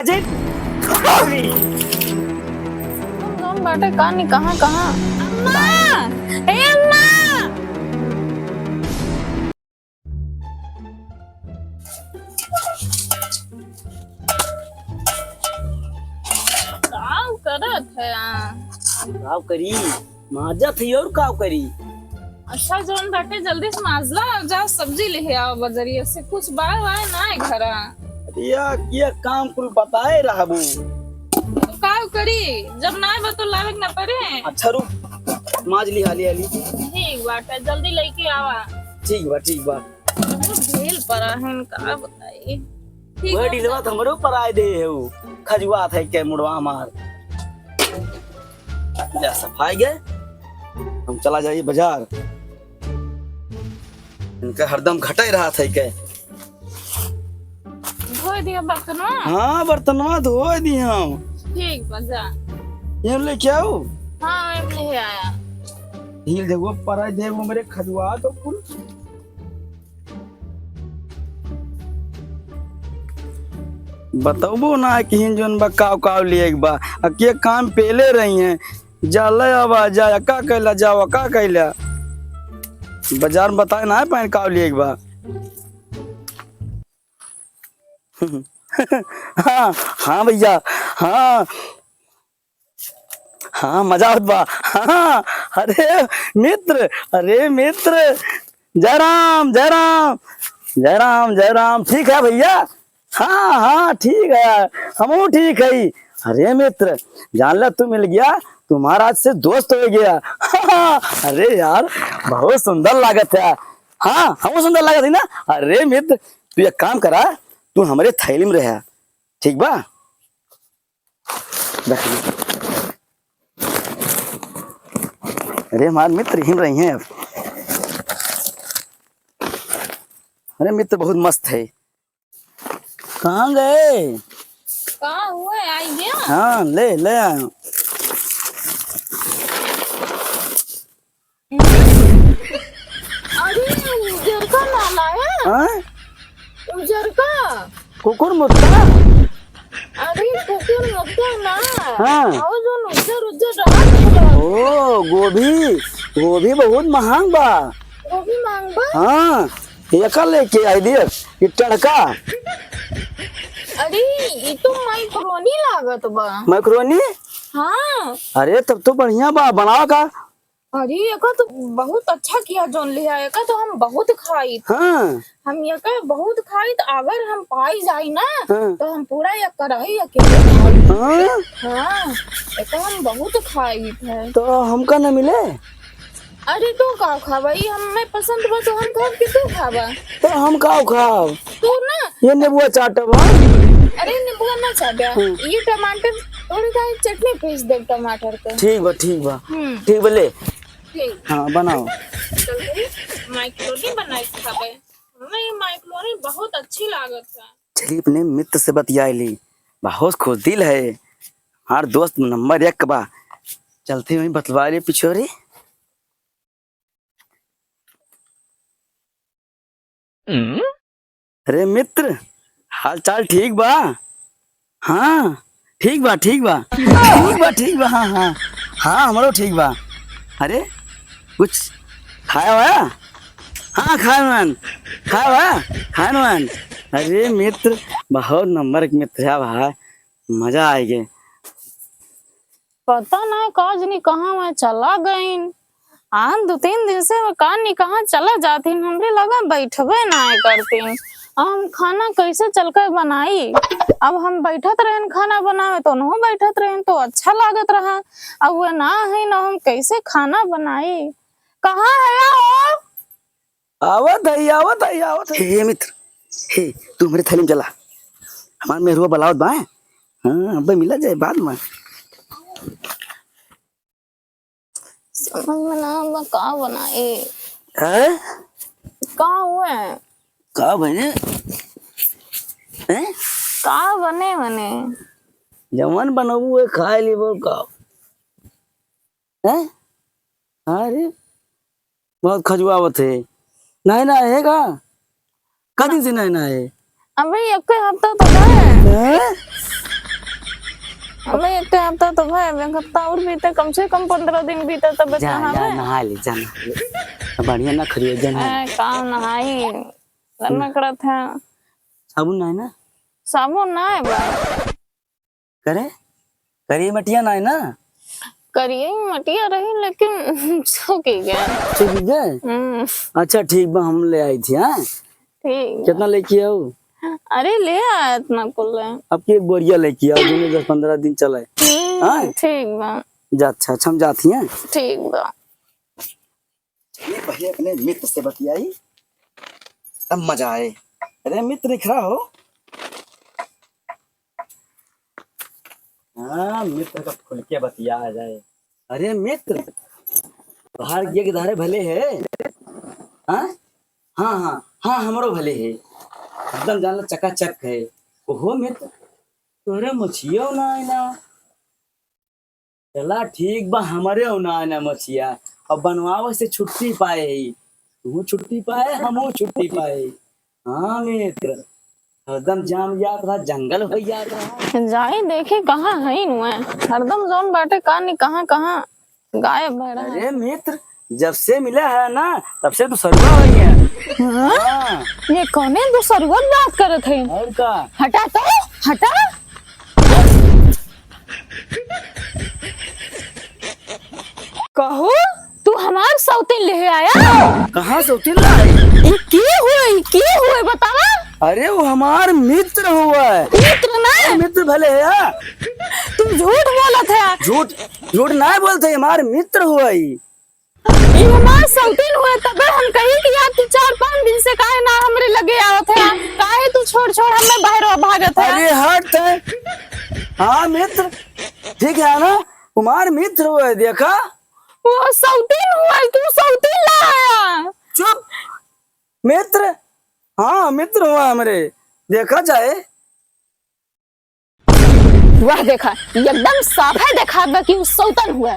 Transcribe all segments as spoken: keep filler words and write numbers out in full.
अजय, अरे। तुम गाँव बाटे का नहीं, कहाँ, कहाँ? अम्मा! ए अम्मा! काव करत है आ? काव करी? माजत ही और काव करी? अच्छा, जौन बाटे जल्दी से माजला और जाओ सब्जी लेहे आओ बजरिया से, कुछ बाय वाय ना है घरा। अरे या, ये काम कुल बताए रहबू। तो काव करी, जब ना बा तो लावे के ना पड़े। अच्छा रुक, माज ली हाली हाली। ठीक बाटे, जल्दी लेके आवा। ठीक बा, ठीक बा। बहुत ढील परा है, का बताई। ठीक वह बा। ढीलवा तो हमरो पर आए दे है, वो खजुआत है के मुड़वा हमार। जा सफाई गए, हम चला जाइए बाजार। इनका हरदम घटे रहा था के। धोए दिया बर्तनवा? हाँ, बर्तनवा धोए दी हम। ठीक बा, जा। ये लेके आओ। हाँ, मैं ले आया। ढील देखो, परा दे वो मेरे खजुआ तो कुल। बतौबो ना कि हिन जौन बा काव काव लिए के बा। आ के काम पेले रही हैं। जा ले आवा, जा का कैला, जा का कैला। बाजार में बताए ना है पाइन काव लिए के बा। हाँ, हाँ भैया, हाँ। हाँ, मजा आवत बा। हाँ, अरे मित्र, अरे मित्र, जय राम, जय राम, जय राम, जय राम। ठीक है भैया? हाँ, हाँ, ठीक है, हमहू ठीक है। अरे मित्र, जान ला तू मिल गया, तुम्हारा आज से दोस्त हो गया। अरे यार, बहुत सुंदर लागत है। हाँ, हमहू सुंदर लागत है ना। अरे मित्र, तू एक काम करा, तू हमरे थैली में रहा, ठीक बा? अरे, हमार मित्र हिन रही हैं अब। अरे, मित्र बहुत मस्त है। कहाँ गए? का हुआ, आई गया? हाँ, ले, ले आयो। अरे, उजरका ना लाया? हाँ? उजरका? कुकुर मुत्ता? अरे, कुकुर मुत्ता ना। हाँ। और जो उज्जर, उज्जर रहत है। ओ, गोभी, गोभी बहुत महंग बा। गोभी महंग बा? हाँ, एका लेके आई देख, ये टड़का। अरे, ये तो मैक्रोनी लागत बा। मैक्रोनी? हाँ। अरे, तब तो बढ़िया बा, बनावा का? अरे, एका तो बहुत अच्छा किया जौन लिहा, एका तो हम बहुत खाइत। हाँ। हम एका बहुत खाइत, अगर हम पाई जाई ना, हाँ। तो हम पूरा एक कढ़ाई अकेले खाई। हाँ? हाँ, एका हम बहुत खाइत है। तो हमका ना मिले? अरे, तू का खाबा? ई हमें पसंद बा तो हम खाब कि तू खाबा? तो हम का खाब? तू ना। ये नेबुआ चाटब हम। अरे, नेबुआ ना चाटा। हम्म। ये टमाटर, थोड़ी सा चटनी पीस दे टमाटर के। ठीक बा, ठीक बा। हम्म। ठीक बा, ले। ठीक। हाँ, बनाओ। चल रे, मैक्रोनी बनाई खाबे। हमें ये मैक्रोनी बहुत अच्छी लागत है। चली अपने मित्र से बतियाए ली, बहुत खुश दिल है, हमार दोस्त नंबर एक बा। चलते वहीं बतवा ले पिछोरी। हम्म? अरे मित्र, हाल चाल ठीक बा? हाँ, ठीक बा, ठीक बा। ठीक बा, ठीक बा, हाँ, हाँ। हाँ, हमरो ठीक बा। अरे, कुछ खाया हुआ? हाँ, खाए मन। खाया हुआ? खाए मन। अरे मित्र, बहुत नंबर के मित्र है भाई। मजा आएगे। पता ना का जनी कहाँ मैं चला गईन। आन दो तीन दिन से मैं का नी कहाँ चला जात हिन, हमरे लगा बैठबे ना करतीन। अब हम खाना कैसे चल के बनाई? अब हम बैठत रहेन खाना बनावे, तो उनहु बैठत रहेन, तो अच्छा लागत रहा। अब वे ना है, ना हम कैसे खाना बनाई? कहाँ है हो? आवत है, आवत है, आवत है। हे, हे मित्र, हे, तू हमरे थाली में चला। हमार मेहरुआ बुलावत बा, हैं? हाँ, अबे मिला जाए बाद में। समझ में ना आवा का बनाई। हैं? का हुए? का बने? हैं? का बने मने? जवन बनबू है खाए ली बोल का। हैं? अरे, बहुत खजुआवत है। नहीं ना है का? का दिन से नहीं ना है? अबे, एक हफ्ता तो है। हैं? हफ्ता तो भाई, अब एक हफ्ता और बीते, कम से कम पन्द्रह दिन बीते, तब जा, नहावे। जा, नहा ले, जा, नहा ले। बढ़िया ना खरिया, जा, नहा ले। ए, काम नहाई, घर में करत है। साबुन ना है ना? साबुन ना है बा। करे? करिए मटिया ना है ना? करिए ही मटिया रही, लेकिन सूख ही गया। सूख ही गए? हम्म। अच्छा, ठीक बा, हम ले आई थी, हाँ? ठीक। कितना लेके आओ? अरे, ले आया इतना कुल है। अब की एक बोरिया लेके आओ, दोनों दस पन्द्रह दिन चले। हम्म, हाँ? ठीक बा। जा, अच्छा, अच्छा, हम जाती हैं। ठीक बा। ये पहले अपने मित्र से बतियाई, तब मजा आए। अरे मित्र, खड़ा हो। हाँ, मित्र का खुल के बतिया जाए। अरे मित्र, बाहर ये किधरे भले है? हाँ? हाँ, हाँ, हाँ, हमरो भले है। एकदम जान लो चकाचक है। ओहो मित्र, तोरे मछियो ना आए ना। चला ठीक बा, हमरे ना आए ना मछिया। अब बनवावे से छुट्टी पाए है। तू छुट्टी पाए, हमहू छुट्टी पाए। हाँ मित्र, हरदम जाम जात रहा, जंगल हो जात रहा। जाई देखी कहाँ है नुए, हरदम जौन बाटे का नी कहाँ कहाँ गायब भय रहा। अरे मित्र, जब से मिला है ना, तब से दुसरुआ हुई है। हाँ? हाँ। ये कौने दुसरुआ बात करत है? और का? हटा तो, हटा। कहो, तू हमार सौतीन लेहे आया? कहाँ सौतीन लाई? ई के हुए, ई के हुए बतावा? अरे वो हमार मित्र हुआ है। मित्र ना? अरे मित्र भले है या? तू झूठ बोलत है। झूठ, झूठ ना बोलते, हमार मित्र हुआ है। ई हमार सौतीन हुए, तबे हम कही कि यार तू चार पाँच दिन से काहे ना हमरे लगे आवत है, काहे तू छोड़ छोड़ हमें बहरवा भागत है? अरे हट है। हाँ मित्र, ठीक है ना, हमार मित्र हुए, देखा? वो सौतीन हुए, तू सौतीन लाया। चुप। मित्र? हाँ, मित्र हुआ हमरे। देखा जाए। वाह, देखा, एकदम साफे देखात बा कि उ सौतन हुआ।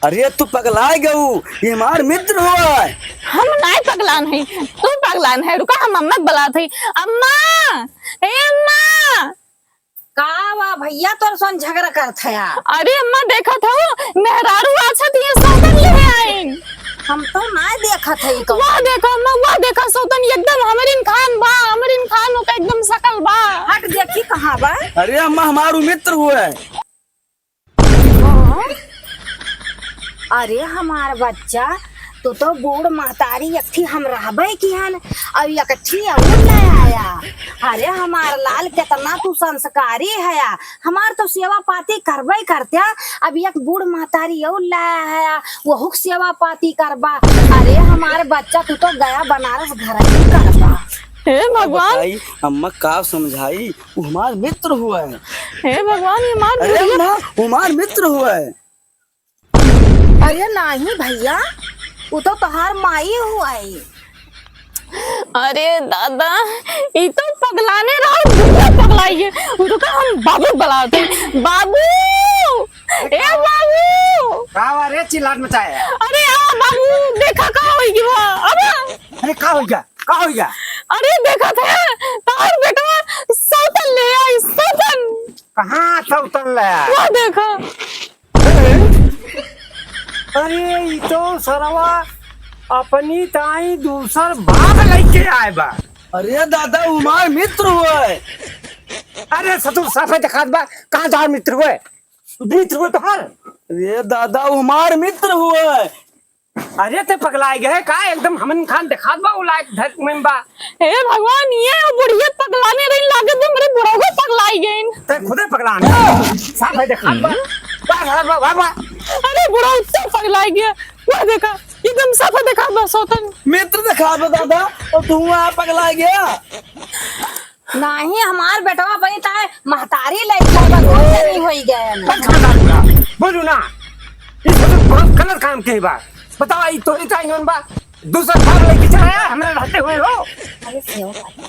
अरे, तू पगलाए गऊ, ये हमार मित्र हुआ। हम नाय पगलान है, तू पगलान है। रुका, हम अम्मा के बुलात है। अम्मा, ए अम्मा। का वा भैया, तोर सन झगड़ा करत हया? अरे अम्मा, देखत हऊ, मेहरारू आछत ये सौतन लेहे आइन। हम तो ना देखत हई कउनो। वाह देखा अम्मा, वाह देखा, सौतन एकदम हमरिन खान बा, हमरिन खान ओका एकदम सकल बा। हट देखी कहाँ बा। अरे अम्मा, हमारू मित्र हुआ है। अरे हमार बच्चा, तू तो बूढ़ महतारी एक ठी हम रहबे किहन, अउ एक ठी अउर ले आया। अरे हमार लाल, केतना तू संस्कारी हया, हमार तो सेवा पाती करबे करत्या, अब एक बूढ़ महतारी अउर ले आया, वहू के सेवा पाती करबा। अरे हमार बच्चा, तू तो गया बनारस घर ही करबा। हे भगवान। बताई, अम्मा का समझाई, उ हमार मित्र हुआ है। हे भगवान, ये हमार अरे बुढ़िया अम्मा, उ हमार मित्र हुआ है। अरे नाही भैया, उ तो तोहार माई हुआ है। अरे दादा, ई तो पगलाने रहो, बुढ़िया पगलाई है। रुका, हम बाबू बुलाते हैं। बाबू, ए बाबू। का हुआ रे, चिल्लाट मचाया? अरे आ बाबू, देखा का होई गवा। अब अरे का होई गवा? का होई गवा? अरे देखत है, तोहर बेटवा सौतन ले आई, सौतन। कहाँ सौतन ले आई? वो देखा। अरे ई तो सरवा अपनी ताई दूसर बाप लेके आए बा। अरे दादा, हमार मित्र हुआ है। अरे ससुर, साफे देखात बा, कहाँ तोहार मित्र हुआ है? मित्र हुआ तोहार? अरे दादा, हमार मित्र हुआ है। अरे ते पगलाए गए का? एकदम हमन खान देखात बा, उ लायक धरती में बा। हे भगवान, ये बुढ़िया पगलाने रही, लागत बा हमरे बुढ़ऊ पगलाई गइन। ते खुदे पगलान। साफे देखात बा। वाह, वाह, वाह, वाह, वाह। अरे बुढ़ऊ उत्ते पगलाई गया। वाह देखा, एकदम साफे देखात बा सौतन। मित्र देखात बा दादा, और तू वहाँ पगला गया। नाही, हमार बेटवा बनी ताए महतारी लइके बा, नहीं होई गए। बस खबरदार बुढ़ा, बोलू ना। ई सब बहुत गलत काम के बा। बताओ, ई तोरी ताई जौन बा, दूसर बार लेके चला आया, हमरा रहते हुए हो। अरे सेवा पाती।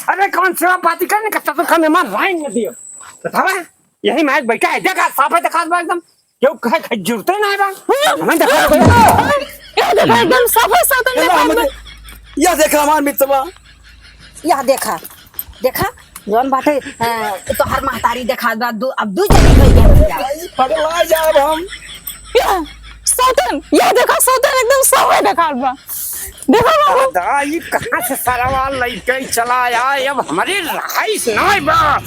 अरे कौन सेवा पाती करने का, तब तक हमें मार राइन न दियो। बतावा, यही मैं बैठा है, देखा, साफे देखात बा एकदम। केहू कहे, कहे जरूरते ना बा। हमें देखा, ये देखा, एकदम साफे सौतन ए, देखात बा। हमरे, यह देखा हमार मित्रवा। यह देखा, देखा, जौन बाटे, अ, तोहार महतारी देखात बा, दू, अब दू जनी भई गए भैया। पगला जाब हम। या, सौतन, या देखा सौतन एकदम सवे देखात बा। देखा बाबू। दादा, ई कहाँ से सरवा लइके चला आए? अब हमरे रहाइश नाय बा।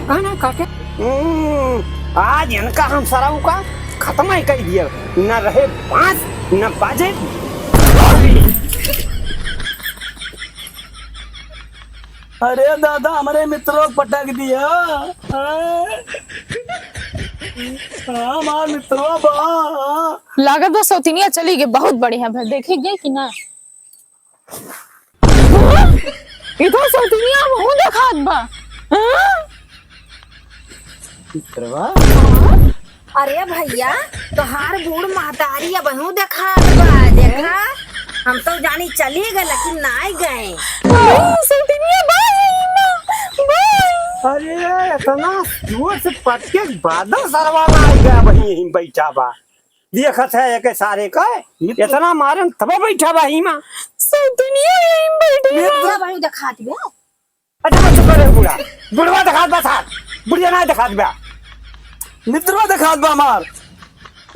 कहाँ ना काटे? हम्म, आज इनका हम सरऊ का खत्म ही कर दिया। न रहे बांस, न बाजे। अरे दादा, हमरे मित्रों को पटक दिया। हाँ, हमार मित्रों बा। लागत बा सौतिनिया चली गई, बहुत बढ़िया भा, देखी गई कि ना? हाँ? ई तो सौतिनिया मुँह देखात बा। हाँ? मित्रवा? अरे भैया, तोहार बूढ़ महतारी अबहू देखात बा, देखा। हम तो जानी चली गए, लेकिन नाय गए। अरे, सौतिनिया बा यही ना, बा। अरे, इतना जोर से पटके बादल सरवा ना आई गया, वहीं यहीं बैठा बा। देखत है एके सारे का, मित्र। इतना मारन तब बैठा बा ही मा। सौतिनिया यहीं बैठी बा। मित्र। अबहू देखात बा। अच्छा, बस चुप रहे बूढ़ा। बुढ़वा देखात बा साथ। बुढ़िया ना देखात बा। मित्रवा देखात बा हमार।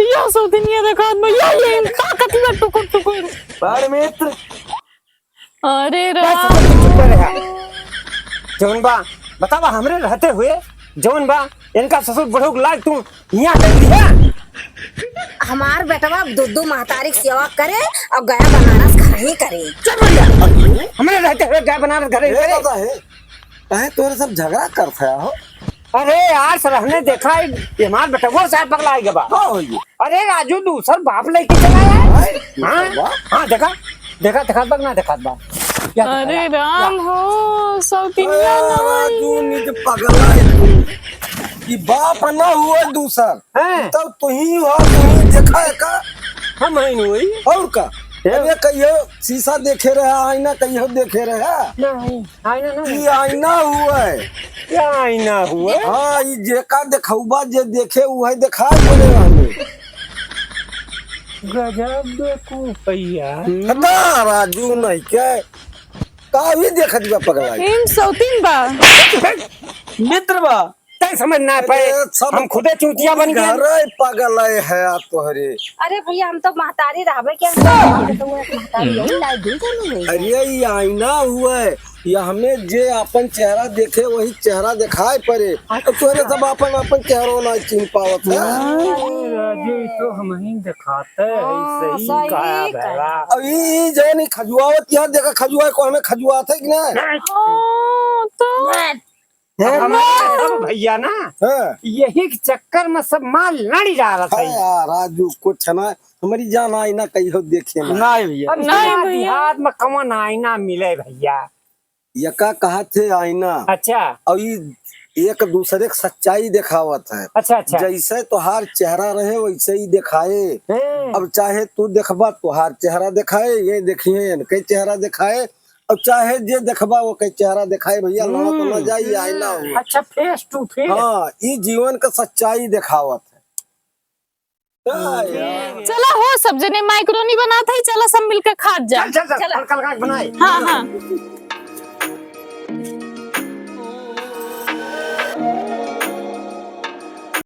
या सौतिनिया देखात बा, या ये ताकत में टुकुर टुकुर। बार मित्र। अरे बस राम। चुप, चुप रहे। जौन बा, बतावा हमरे रहते हुए, जौन बा, इनका ससुर बुढ़ऊ के लाग तू यहाँ कर दिया। हमार बेटवा दो दो महतारी के सेवा करे और गया बनारस घर ही करे। चल बढ़िया। हमरे रहते हुए गया बनारस घर ही ए करे। दादा हे, काहे तोरे सब झगड़ा करत है हो? अरे यार, सरहने देखा, ये हमार बेटवा साहब पगला आइगा बा। का होई? अरे राजू, दूसर बाप लेके चला है। हाय, हाँ? दूसर बाप? हाँ, देखा, देखा, देखा बा ना, देखा बा। या देखा, अरे या, राम या। हो, सौतिनिया ए, ना राजू, होई। निज पगला है तू। ई बाप ना हुआ दूसर। हैं? तब तुही हो, तुही देखा है का? हम ही नहीं। और का? ए? अरे कहियो शीशा देखे रहा, आईना कहियो देखे रहा। नहीं, आईना नहीं। ई आईना हुआ है। क्या आईना हुआ है? हाँ, ई जेका देखौबा, जे देखे उहे देखाए पड़े रहने। गजब बेवकूफ है यार। हटा राजू नहीं के। का भी देखत बा पगला? इन सौतिन बा। मित्र बा। तै समझ ना पाए, अरे, सब हम खुदे चूतिया बन गए। घरे पागल है, है तोहरे। अरे भैया, हम तो महतारी रहबे के, हम तो महतारी यही लाए दू जने नहीं। अरे, ये आईना हुआ है, ये हमें जे अपन चेहरा देखे, वही चेहरा दिखाए पड़े। अच्छा। अब तोहरे सब अपन, अपन चेहरा ना चिन्ह पावत है। अरे राजू, ये तो हम ही दिखाते हैं, हाँ, सही सही कहा कहा। भैया। अब ई, ई जौन ई खजुआवत, यहाँ देखा खजुआ को हमें खजुआत है कि ना? हाँ, तो हैं? अब हमारे सब भैया ना, हाँ। यही के चक्कर में सब माल लड़ी जा रहा हाँ था। यार, राजू, कुछ ना, हमारी जान आईना कहियो देखे ना। नहीं भैया। अब नहीं भैया। देहात में कौन आईना मिले भैया? यका कहा थे आईना। अच्छा। और ई एक दूसरे के सच्चाई दिखावत है। अच्छा, अच्छा। जैसे तोहार चेहरा रहे, वैसे ही दिखाए। हैं। अब चाहे तू देखबा, तोहार चेहरा दिखाए, ये देखिए, इनके चेहरा दिखाए। अब चाहे जे देखबा, वो के चेहरा दिखाए भैया, लड़ा तो ना हम्म। जाई, आईना हो। अच्छा, face to face। हाँ, ई जीवन का सच्चाई दिखावत है। हाँ यार। चला हो, सब जने macaroni बनात है, चला सब मिलके खात जा। चल, चल, चल, चल। हल्का, हल्का बनाए। हाँ, हाँ।